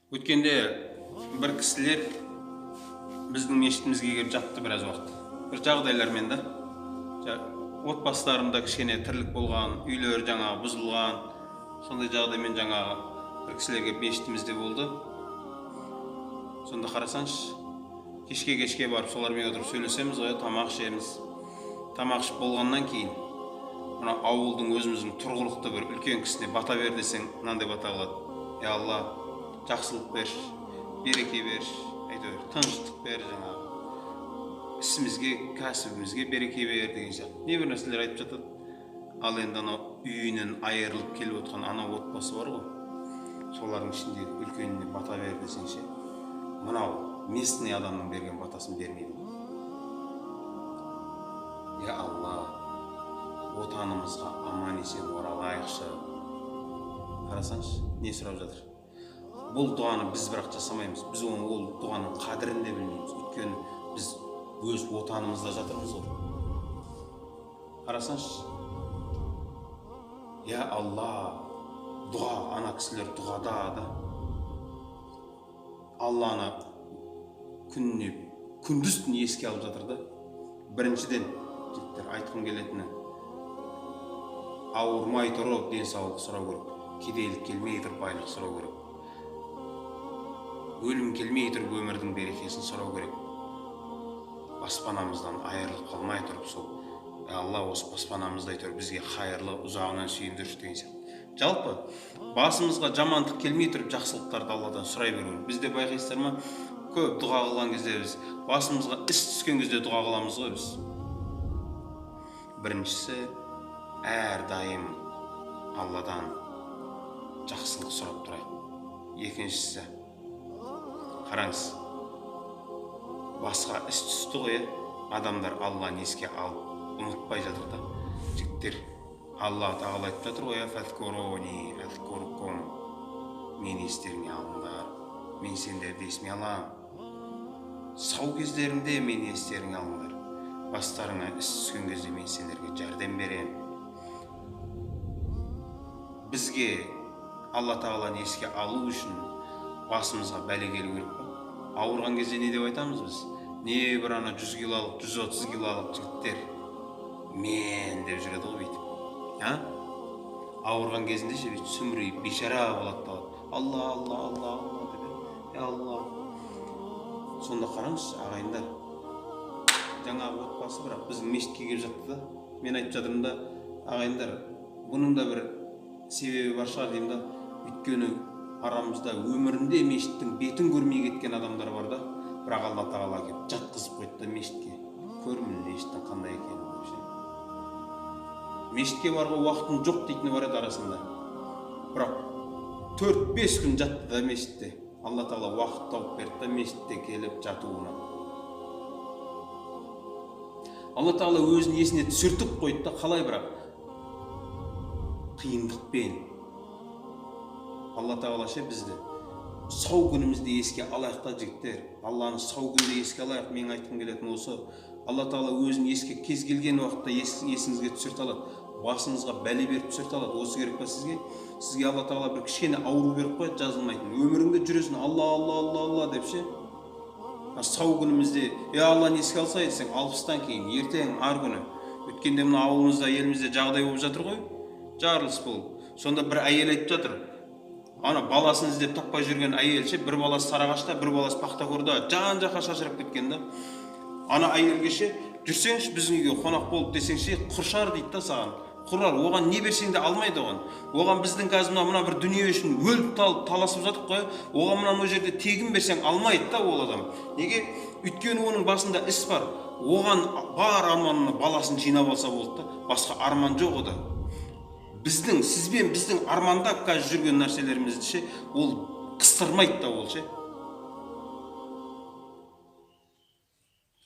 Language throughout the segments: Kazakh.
Өткенде бір кісілер біздің мешітімізге келіп жатты біраз уақыт. Бір жағдайлармен да. Отбасыларында кішкене тірлік болған, үйлері жаңағы бұзылған, сондай жағдаймен жаңағы бір кісілер келіп мешітімізде болды. Сонда қарасаңшы, кешке барып солармен отырып сөйлесеміз ғой, тамақ ішеміз. Тамақ ішіп болғаннан кейін мына ауылдың өзіміздің тұрғылықты бір үлкен кісісіне бата бер десең, мынандай бата қылады. Я Алла, жақсылық берші, береке берші, әйтеуір тыныштық бер, жаңағы ісімізге, кәсібімізге береке бер деген сияқты небір нәрселер айтып жатады. Ал енді анау үйінен айырылып келіп отқан ана отбасы бар ғой, солардың ішіндегі үлкеніне бата бер десең ше, мынау местный адамның берген батасын бермейді. Я Алла, отанымызға аман есен оралайықшы. Қарасаңшы, не сұрап жатыр. Бұл дұғаны біз бірақ жасамаймыз. Біз оны, ол дұғаның қадірін де білмейміз. Өйткені біз өз отанымызда жатырмыз ғой. Қарасаңшы, я Алла, дұға, ана кісілер дұғада да. Алланы күніне күндіз түні еске алып жатыр да. Біріншіден, жігіттер, айтқым келетіні, ауырмай тұрып денсаулық сұрау керек, кедейлік келмей тұрып байлық сұрау керек, өлім келмей тұрып өмірдің берекесін сұрау керек, баспанамыздан айырылып қалмай тұрып сол Алла осы баспанамызды әйтеуір бізге қайырлы ұзағынан сүйіндірші деген сияқты. Жалпы басымызға жамандық келмей тұрып жақсылықтарды Алладан сұрай беру керек. Бізде байқайсыздар ма, көп дұға қылған кезде біз басымызға іс түскен кезде дұға қыламыз ғой біз. Біріншісі, әрдайым Алладан жақсылық сұрап тұрайық. Екіншісі, қараңыз, басқа іс түсті ғой, адамдар Алланы еске алып ұмытпай жатыр да. Жігіттер, Алла тағала айтып жатыр ғой, фәзкуруни әзкуркум, мені естеріңе алыңдар, мен сендерді есіме аламын. Сау кездеріңде мені естеріңе алыңдар, бастарыңа іс түскен кезде мен сендерге жәрдем беремін. Бізге Алла тағаланы еске алу үшін басымызға бәле келу керек па? Ауырған кезде не деп айтамыз біз? Не бір ана 100 килолық, 130 килолық жігіттер мен деп жүреді ғой бүйтіп. А? Ауырған кезінде ше бүйтіп сүмірейіп бейшара болады да. Алла, Алла, Алла, Алла деп. Я Алла. Сонда қараңызшы, ағайындар, жаңағы отбасы бірақ біздің мешітке келіп жатты да. Мен айтып жатырмын да, ағайындар, бұның да бір себебі бар шығар деймін да. Өйткені арамызда өмірінде мешіттің бетін көрмей кеткен адамдар бар да. Бірақ Алла тағала келіп жатқызып қойды да мешітке. Көрмін мешіттің қандай екенін деп ше. Мешітке баруға уақытым жоқ дейтіні бар еді арасында. Бірақ 4-5 күн жатты да мешітте. Алла тағала уақыт тауып берді да мешітте келіп жатуына. Алла тағала өзін есіне түсіртіп қойды да, қалай бірақ қиындықпен. Алла тағала ше бізді сау күнімізде еске алайық та, жігіттер. Алланы сау күнде еске алайық. Менің айтқым келетін осы. Алла тағала өзін еске кез келген уақытта есіңізге түсірте алады. Басыңызға бәле беріп түсірте алады. Осы керек па сізге? Сізге Алла тағала бір кішкене ауру беріп қояды, жазылмайтын. Өміріңде жүресің Алла, Алла, Алла, Алла деп ше. Сау күнімізде, е Алланы еске алса десең, 60-тан кейін, ертең, ар күні. Өткенде мына ауылымызда, елімізде жағдай болып жатыр ғой, жарылыс болып. Сонда бір әйел айтып жатыр. Ана баласын іздеп таппай жүрген әйел ше, бір баласы Сарыағашта, бір баласы Пахтакорда, жан жаққа шашырап кеткен да. Ана әйелге ше, жүрсеңші біздің үйге қонақ болып десең ше, құршар дейді да саған. Құрар, оған не берсең де алмайды оған. Оған біздің қазір мына бір дүние үшін өліп талып таласып жатық қой. Оған мына жерде тегін берсең алмайды да ол адам. Неге? Өйткені оның басында іс бар. Оған бар арманына баласын жинап алса болды да, басқа арман жоқ ода. Біздің, сізбен біздің армандап қазір жүрген нәрселерімізді ше, ол қыстырмайды да ол ше.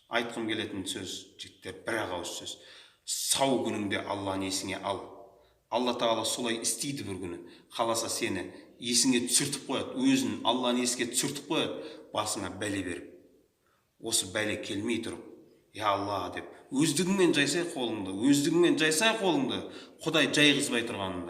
Айтқым келетін сөз, жігіттер, бір ақ ауыз сөз. Сау күніңде Алланы есіңе ал. Алла тағала солай істейді бір күні. Қаласа сені есіңе түсіртіп қояды, өзін Алланы еске түсіртіп қояды, басыңа бәле беріп. Осы бәле келмей тұрып, я Алла деп, өздігіңмен жайсай қолыңды, өздігіңмен жайсай қолыңды, Құдай жайғызбай тұрғанында.